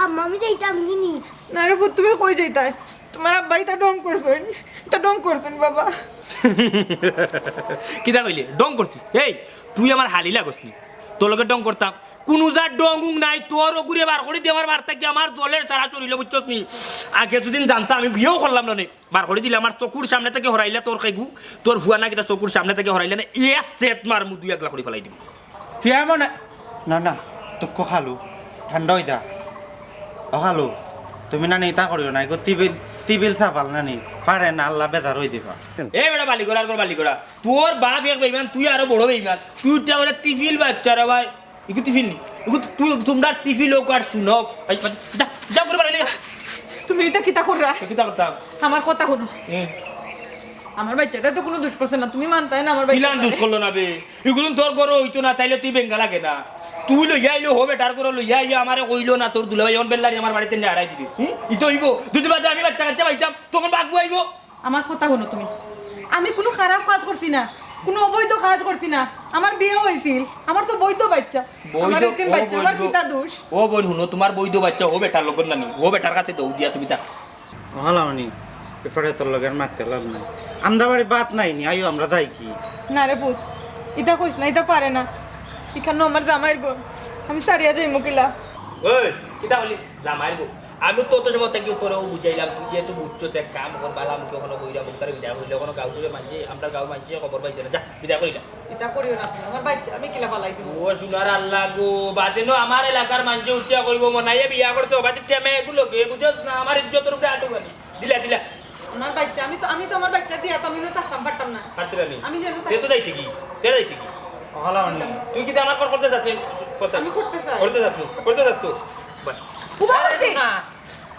আম্মা, আমি যাইতাম গি নি। না রে পুত, তুমি কই যাইতায়? তুমার আব্বায় ইতা ঢং করছইন, ইতা ঢং করছইন বাবা। কিতা কইলে? ঢং করছি? এই, তুই আমার হালি লাগস নি? তোর লগে ঢং করতাম? কুনু জাত ঢং উং নাই, তোর অগুরে বার করি দে আমার বার থাকি, আমার জলের সারা চুরিল, বুঝছস নি? আগে যুদি জানতাম, আমি বিয়াও করলাম না নে। বার করি দিলে আমার চকুর সামনে থাকি হরাইলা তোর কেগু, তোর ফুয়া না কিতা চকুর সামনে থাকি হরাইলা না, এ সেত মারমু দুই আগলা করি ফালাই দিমু। হিয়া মনে, না, না, দুঃখ খালু, ঠান্ডা অই যা। ও খালু, তুমি না নি ইতা করিও না, এগো তিবিল, তিবিল সাবাল না নি, পারে না, আল্লাহ বেজার অই দিবা। এ বেটা বালিগড়া, আর বালিগড়া, তোর বাপ এক বেইমান, তুই আরো বড় বেইমান, তুই উঠতে বলে তিবিল বাচ্চা রে ভাই, ইগু তিফিল নি? ইগু তু-, তুমরার তিফিল অউক আর সুন অউক। এই, যা, যা, ঘুরে বাড়ি যা। তুমি ইতা কিতা কররায়? তো কিতা করতাম? আমার কথা হুনো। এ। আমার বাইচ্চাটায় তো কুনু দুষ করছে না, তুমি মানতায় না আমার বাইচ্চাটায়। কিলান দুষ করলো না বে? ইগুন তোর ঘরো অইতো না, তাইলে তুই বেঙ্গা লাগে না। তুই লইয়া আইলো হো বেটার ঘরো লইয়া আইয়া আমারে কইলো না, তোর দুলাভাই অন বেল্লারি আমার বাড়িত নিয়া হারাই দিবি। হুম? ইতো অইবো। দুদিন বাদে আমি বাইচ্চা কাচ্চা পাইতাম, তখন বাগবো আইবো। আমার কথা হুনো তুমি, আমি কুনু খারাপ কাজ করছি না, কুনু অবৈধ কাজ করছি না। আমার বিয়া অইছিল, আমার তো বৈধ বাইচ্চা। বৈধ, আমার এতিম ও বাইচ্চা, আমার বৈধ। কিতা দুষ? ও বইন, হুনো, তুমার বৈধ বাইচ্চা অউ বেটার লগর নানি, অউ বেটার কাছে দৌড় দিয়া তুমি তা। ও হালামনি, এ ফারে তোর লগে আর মাততে লাভ নাই। আমরার বাড়ি ভাত নাই নি, আইও আমরা যাই কি? না রে পুত, ইতা কইস না, ইতা পারে না। ইখানো আমার জামাইর ঘর, আমি ছাড়িয়া যাইমু কিলা? ওই, কিতা কইলি? জামাইর ঘর? আমি তো অত সময় থাকি তোরেও বুঝাইলাম, তুই যেহেতু বুঝছস, এক কাম কর, বালা মুখে অখন কইরা মুখতারে বিদায় করিলে, অখন গাঁও থাকি মানষে, আমরার গাঁওর মানষে খবর পাইছে না, যা, বিদায় করিলা। ইতা করিও না তুমি, আমার বাইচ্চা আমি কিলা ফালাই দিমু? ও সোনার আল্লাহ গো, বাদে নু আমার এলাকার মানষে উঠিয়া কইবো, মনাইয়ে বিয়া করছে, বাদে টেমে এগুলো কে বুঝছস না, আমার ইজ্জতর উপরে আটু বানি। দিলা, দিলা। আমার বাইচ্চা, আমি তো, আমি তো আমার বাইচ্চা দিয়া তো আমি নু থাকতাম পারতাম না। পারতে পারলি? আমি যেন থাকি। তে তো যাইতে কি? তে যাইতে কি? ও হালামনি। তুই কিতা আমার ঘর করতে চাস নি? কথা। আমি করতে চাই। করতে চাস নি? করতে চাস তো? বাস। উবা আরে করতে। না।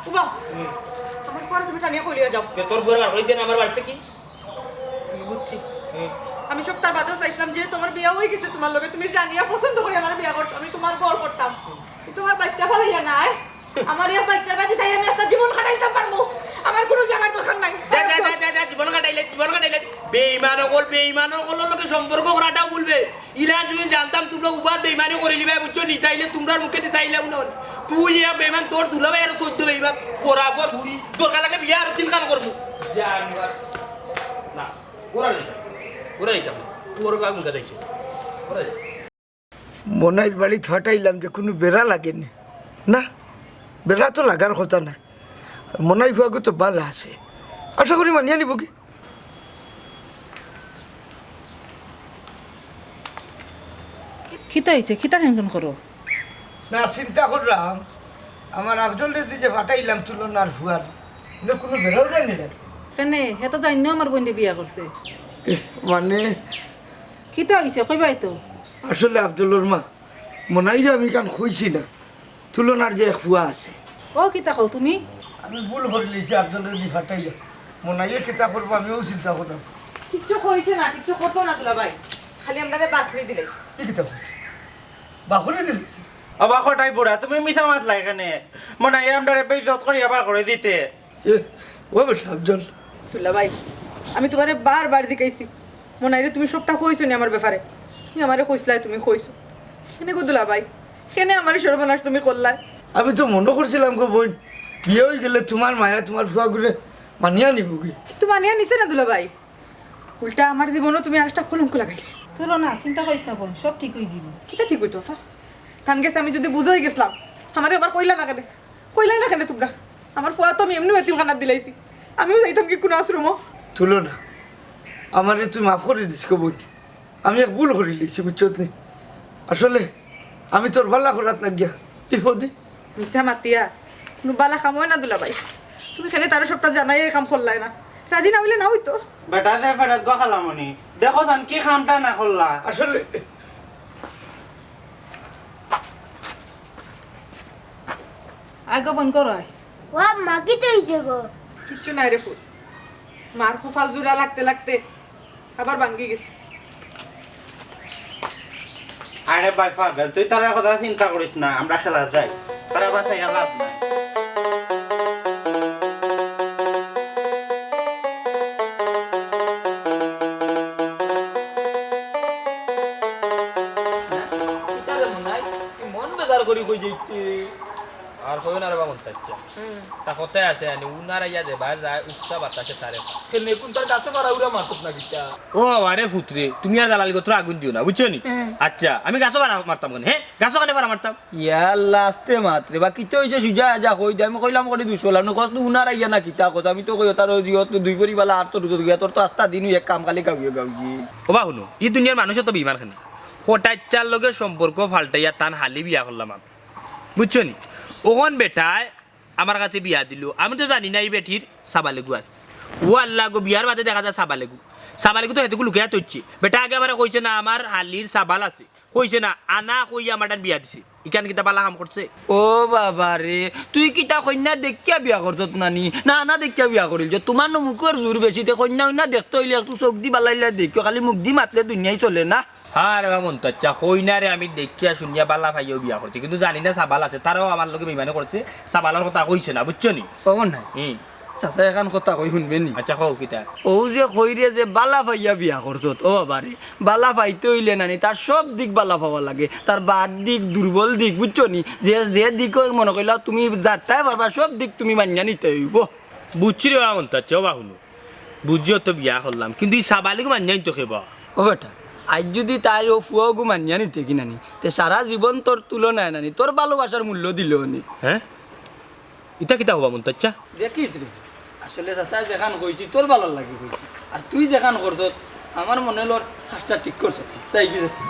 উবা। হুম। আমার ফুয়ারে তুমি টানিয়া কই লইয়া যাও। তে তোর ফুয়ারে বার করি দে না আমার বাড়ি থাকি। আমি বুঝছি। হুম। আমি সপ্তাহ বাদেও চাইছিলাম, যেহেতু আমার বিয়া অই গেছে তুমার লগে, তুমি জানিয়া পছন্দ করি আমার বিয়া করছো, আমি তুমার ঘর করতাম। হুম। তুমার বাইচ্চা ফালাইয়া নাই। আমার এক বাইচ্চার বাদে চাই আমি একটা জীবন কাটাইতাম পারমু। আমার কুনু জামাইর দরকার নাই। যা, যা, যা, যা, যা, জীবন কাটাইলে, জীবন কাটাইলে। বেইমান অকল, বেইমান অকলর লগে সম্পর্ক করাটাও ভুলবে। ইলা যুদি জানতাম তুমরা উবাদ বেইমানি করিলিবায়, বুঝছো নি? তাইলে তুমরার মুখেদি চাইলাম না। তুই ইয়া বেইমান, তোর দুলাভাই আরো চৌদ্দ বেইমান। বরাবর ঘুরি। দরকার লাগে বিয়া আরো তিনখান করমু। জানোয়ার। না, ওরা নিতাম। ওরা নিতাম। তুই ওর গায়ে মুখে দেখছিস। ওরা নিতাম। মনাইর বাড়িত ফাটাইলাম যে কুনু বেড়া লাগে নি। না, বেড়া তো লাগার কথা না। মনাই ফুয়াগু তো বালা আছে। আশা করি মানিয়া নিবো কি? কিতা অইছে? কিতা tension করো? না, চিন্তা কররাম, আমার আফজলরে দি যে ফাটাইলাম তুলনার ফুয়ার, ইনো কুনু বেড়াও নাই নি রে? কেনে? হে তো জানি না আমার বইনরে বিয়া করছে। এ, মানে? কিতা অইছে? কইবায় তো। আসলে আফজলর মা, মনাইরে আমি কান কইছি না। তুলনার যে এক ফুয়া আছে। ও, কিতা কও তুমি? আমি ভুল করিলিছি, আফজলরে দি ফাটাইয়া। মনাইয়ে কিতা করবো, আমিও চিন্তা কররাম। কিচ্ছু কইছে না, কিচ্ছু করতো না দুলাভাই। খালি আমরারে বার করি দিলাইছে। ই কিতা কও? বার করি দিলাইছে? ও বা কটাই বুড়া, তুমি মিছা মাতলায় কেনে? মনাইয়ে আমরারে বেইজ্জত করিয়া বার করি দিতে। এ, ও বেটা, আফজল। দুলাভাই, আমি তুমারে বারবার জিকাইছি, মনাইরে তুমি সবতা কইছো নি আমার ব্যাপারে? তুমি আমারে কইছলায়, তুমি কইছো। কেনে গো দুলাভাই, কেনে আমারে সর্বনাশ তুমি করলায়? আমি তো মনো করছিলাম গো বইন, বিয়া অই গেলে তুমার মায়া তুমার ফুয়াগুরে মানিয়া নিবোগি। কিন্তু মানিয়া নিছে না দুলাভাই, উল্টা আমার জীবনো তুমি আরেকটা কলঙ্ক লাগাইলে। তুলনা, চিন্তা করিস না বইন, সব ঠিক অই যিবো। কিতা ঠিক অইতো আফা? তান গেছে আমি যুদি বুঝা অই গেছলাম, আমারে আবার কইলা না কেনে? কইলায় না কেনে তুমরা? আমার ফুয়া তো আমি এমনেউ এতিমখানাত দিলাইছি, আমিও যাইতাম গি কুনু আশ্রমো। তুলনা, আমারে তুই মাফ করি দিস গো বইন, আমি এক ভুল করিলিছি, বুঝছত নি? আসলে আমি তোর বালা করাত লাগিয়া বিপদে। মিছা মাতিয়া কুনু বালা কাম অয় না দুলাভাই। তুমি কেনে তারে সবতা জানাইয়া ই কাম করলায় না? রাজি না অইলে না অইতো। বেটা যে ফেরত গো খালামণি, দেখো জান কি কামটা না করলা। আসলে আয় গো, বন্ধ করো, আয়। ও আম্মা, কিতা অইছে গো? কিচ্ছু নাই রে ফুত, মার কপাল জোড়া লাগতে লাগতে আবার ভাঙ্গি গেছে। আরে ভাই পাগল, তুই তারার কথা চিন্তা করিস না, আমরা খেলা যাই, তারা বাঁচাইয়া লাভ নাই। তার করি কই যাইতে। আর কইও না রে বা মন্তাচ্চা। হুম। তা কথায় আছে আনি, উনার আইয়া যে বার যায়, উস্তা বাতাসে তারে পায়। কেনে কুন তার গাছো ফাড়া উড়া মারছত না কিতা? ও বাবা রে ফুতরে, তুমি আর দালালি গোত্র আগুন দিও না, বুঝছো নি? হুম। আচ্ছা, আমি গাছো ফাড়া মারতাম কেনে, হ্যাঁ? গাছো কেনে ফাড়া মারতাম? ইয়া আল্লাহ, আস্তে মাতরে, বা কিতা অইছে সুজা আজা কই দে, আমি কইলাম করি দুষ করলাম না, কষ্ট উনার আইয়া না কিতা কস, আমি তো কই তার ওই ইয়ত দুই পরি বালা আর তো দুজত গিয়া, তোর তো আস্তা দিন এক কাম খালি গাউয়ে গাউয়ে। ও বা হুনো, ই দুনিয়ার মানুষ তো বেইমান কেনে। কটাইচ্চার লগে সম্পর্ক ফাল্টাইয়া তান হালি বিয়া করলাম আমি। বুঝছো নি? অখন বেটায় আমার কাছে বিয়া দিল। আমি তো জানি না ই বেটির সাবালেগু আছে। ও আল্লাহ গো, বিয়ার বাদে দেখা যায় সাবালেগু। সাবালেগু তো হেতুকু লুকাইয়া থইছে। বেটা আগে আমারে কইছে না, আমার হালির সাবাল আছে। কইছে না, আনা কইয়া আমার টান বিয়া দিছে। ইখান কিতা বালা কাম করছে? ও বাবা রে, তুই কিতা কইন্যা দেখিয়া বিয়া করছত নানি? না, আনা দেখিয়া বিয়া করিল যে। তোমার নু মুখর জোর বেশি, তে কইন্যা অইন্যা দেখতে অইলে একটু চোখ দি বালাইলা দেখিও, খালি মুখ দি মাতলে দুনিয়াই চলে না। হ্যাঁ রে বা মন্তাচ্চা, কইন্যারে আমি দেখিয়া শুনিয়া বালা পাইয়াউ বিয়া করছি, কিন্তু জানি না সাবাল আছে, তারাও আমার লগে বেইমানি করছে, সাবালর কথা কইছে না, বুঝছো নি? খবর নাই। হুম। চাচা, এখান কথা কই হুনবে নি? আচ্ছা, কও কিতা? ও যে কইরে যে বালা পাইয়া বিয়া করছত, ও বাবা রে, বালা পাইতে অইলে নানি তার সব দিক বালা পাওয়া লাগে, তার বাদ দিক, দুর্বল দিক, বুঝছো নি? যে, যে দিক মনে কইলা তুমি যারতায় পারবা, সব দিক তুমি মানিয়া নিতে অইব। বুঝছি রে বা মন্তাচ্চা, ও বা হুনো। বুঝিও তো বিয়া করলাম, কিন্তু ই সাবালিগু মানিয়া নিতো কে বা? ও বেটা, আইজ যুদি তাইর ও ফুয়াগু মানিয়া নিতে কি নানি, তে সারা জীবন তোর তুলনায় নানি, তোর ভালোবাসার মূল্য দিল নি। হ্যাঁ? ইতা কিতা কও বা মন্তাচ্চা? দেখিস রে, আসলে চাচায় যেখান কইছি তোর ভালার লাগি কইছি, আর তুই যেখান করছত আমার মনে অইলো কাজটা ঠিক করছত। তাই কি চাচা?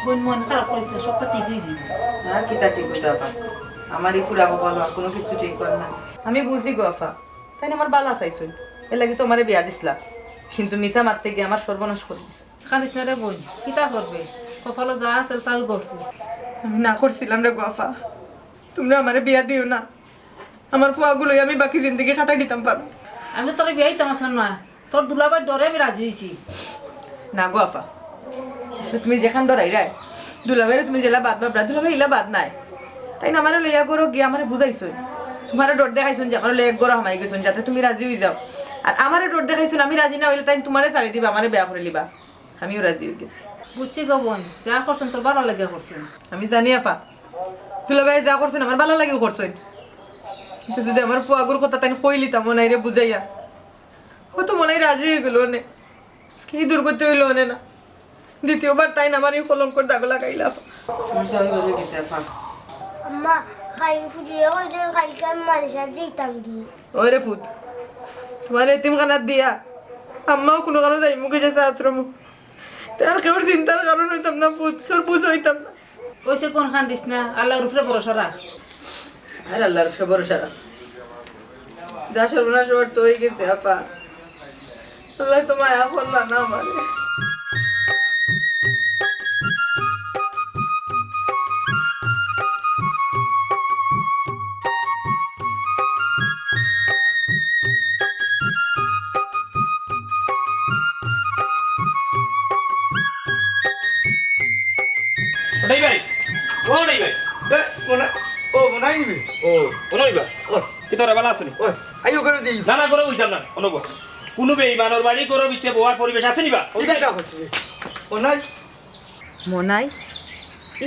বোন, মন খারাপ করিস না, সবতা ঠিক অইযিবো। আর কিতা ঠিক অইতো আপা? আমার ই ফুড়া কপাল, আর কুনু কিচ্ছু ঠিক অর না। আমি বুঝি গো আফা, তাইন আমার বালা চাইছইন, এর লাগি তো আমারে বিয়া দিছলা, কিন্তু মিছা মাততে গিয়া আমার সর্বনাশ করি দিছো। কান্দিস না রে বোন, কিতা করবে, কপালো যা আছিল তাউ ঘটছে। আমি না করছিলাম রে গো আফা, তুমরা আমারে বিয়া দিও না, আমার ফুয়াগু লইয়া আমি বাকি জিন্দেগি কাটাই দিতাম পারমু। আমি তো তোরে বিয়া দিতাম আছলাম না, তোর দুলাভাইর ডরে আমি রাজি অইছি। না গো আফা, আসলে তুমি যেখান ডরাইরায়, দুলাভাইরে তুমি যেলা বাদ ভাবরায়, দুলাভাই ইলা বাদ নায়। তাইন আমারে লইয়া ঘরো গিয়া আমারে বুঝাইছইন, তুমারে ডর দেখাইছইন যে আমারে লইয়া এক ঘরো হামাই গেছইন, যাতে তুমি রাজি অইযাও। আর আমারে ডর দেখাইছইন, আমি রাজি না অইলে তাইন তুমারে ছাড়ি দিবা, আমারে বিয়া করিলিবা। আমিও রাজি অইগেছি। বুঝছি গো বোন, যা করছইন তোর ভালার লাগি করছইন। আমি জানি আফা, দুলাভাই যা করছইন আমার ভালার লাগিউ করছইন, কিন্তু যুদি আমার ফুয়াগুর কথা তাইন কইলিতা মনাইরে বুঝাইয়া, অতো মনাই রাজি অইগেলো অনে। আইজকে ই দুর্গতি অইলো অনে না, দ্বিতীয়বার তাইন আমার ই কলঙ্কর দাগো লাগাইলা আফা। আমার সবই ভালা অইগেছে আফা। আম্মা, খাই ফুজিয়ে কইদেন কাইলকে আমি মাদ্রাসাত যাইতাম কি? ওরে ফুত, তুমারে এতিমখানাত দিয়া আম্মাও কুনু কানো যাইমু গি যে আশ্রমো। তে আর কেউর চিন্তার কারণ অইতাম না ফুত, কেউর বুঝ অইতাম না। অইছে কুন, কান্দিস না, আল্লার উপরে ভরসা রাখ। আর আল্লার উপরে ভরসা রাখ। যা সর্বনাশ অওয়ার তো অইগেছে আফা। আল্লায় তো মায়া করলা না আমারে। ওটাই ভাই, ও ওটাই ভাই। এ, মনাই, ও মনাই নিবে। ও, ওটাই ভাই। ও। কিতা রে, ভালা আছো নি? ও, আইও করে দিই। না, না, করে বইতাম না, অনো বও। কুনু বেইমানর বাড়ি ঘরর ভিতরে বওয়ার পরিবেশ আছে নি বা? এই কিতা করছিস? ও নাই। মনাই,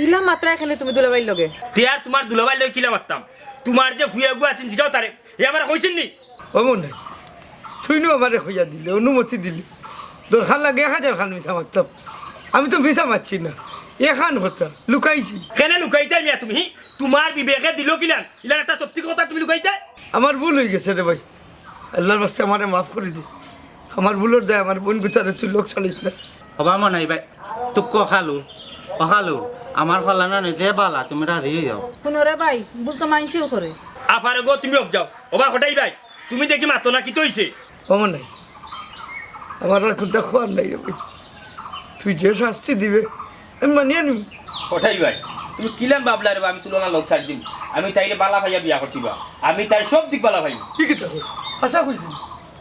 ইলা মাতরায় কেনে তুমি দুলাভাইর লগে? তে আর তুমার দুলাভাইর লগে কিলা মাততাম? তুমার যে ফুয়াগু আছইন, জিগাও তারে। হে আমারে কইছইন নি? ও মনাই, তুই নু আমারে কইয়া দিলে, অনুমতি দিলে। দরকার লাগে এক হাজার খান মিছা মাততাম। আমি তো মিছা মাতছি না। এখান কথা, লুকাইছি। কেনে লুকাইতায় মিয়া তুমি? হি? তুমার বিবেকে দিলো কিলান? ইলান একটা সত্যি কথা তুমি লুকাইতায়? আমার ভুল অইগেছে রে ভাই। আল্লার ওয়াস্তে আমারে মাফ করি দে। আমার ভুলর দায় আমার বইন গুতারে তুই লোক ছাড়িস না। ও বা মনাই ভাই, তুক কখালু, কখালু, আমার কল্যাণ আনে দে বালা, তুমি রাজি অইযাও। হুনো রে ভাই, ভুল তো মাইনষেউ করে। আফারে গো, তুমি অফ যাও। ও বা কটাই ভাই, তুমি দেখি মাতো না, কিতা অইছে? ও মনাই, আমার আর কুন্তা কওয়ার নাই রে ভাই। তুই যে শাস্তি দিবে, আমি মানিয়া নিমু। কটাই ভাই, তুমি কিলান ভাবলায় রে বা আমি তুলনার লগ ছাড়ি দিমু? আমি তাইরে বালা পাইয়া বিয়া করছি বা। আমি তাইর সব দিক বালা পাইমু। ই কিতা কস? হাছা কইরে?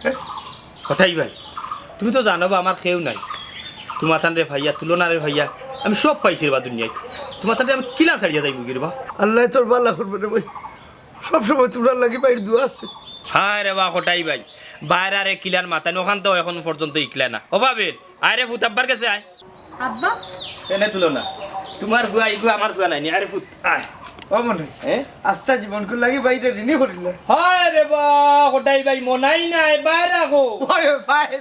হে? কটাই ভাই, তুমি তো জানো বা আমার কেউ নাই। তুমাতানরে পাইয়া, তুলনারে পাইয়া, আমি সব পাইছি রে বা দুনিয়াত। তুমাতানরে আমি কিলান ছাড়িয়া যাইমু গি রে বা? আল্লায় তোর বালা করবো রে ভাই। সব সময় তুমরার লাগি ভাইর দোয়া আছে। হায় রে বা, কটাই ভাই, বাইরে আরে কিলার মাথা নখান তো এখন পর্যন্ত ইকলা না। ও ভাবির, আরে ফুত আব্বার গেছে আয়। আব্বা? এনে তুলো না, তুমার ফুয়া ইগু আমার ফুয়া নায়নি। আরে ফুত, আয়। ও মনে হয়, হ্যাঁ? আস্তা জীবনকুর লাগি বাইরে ঋণী করিলে। হায় রে বা, কটাই ভাই, মনাই নাই, বাইরে রাখো। ওই, বাইরে।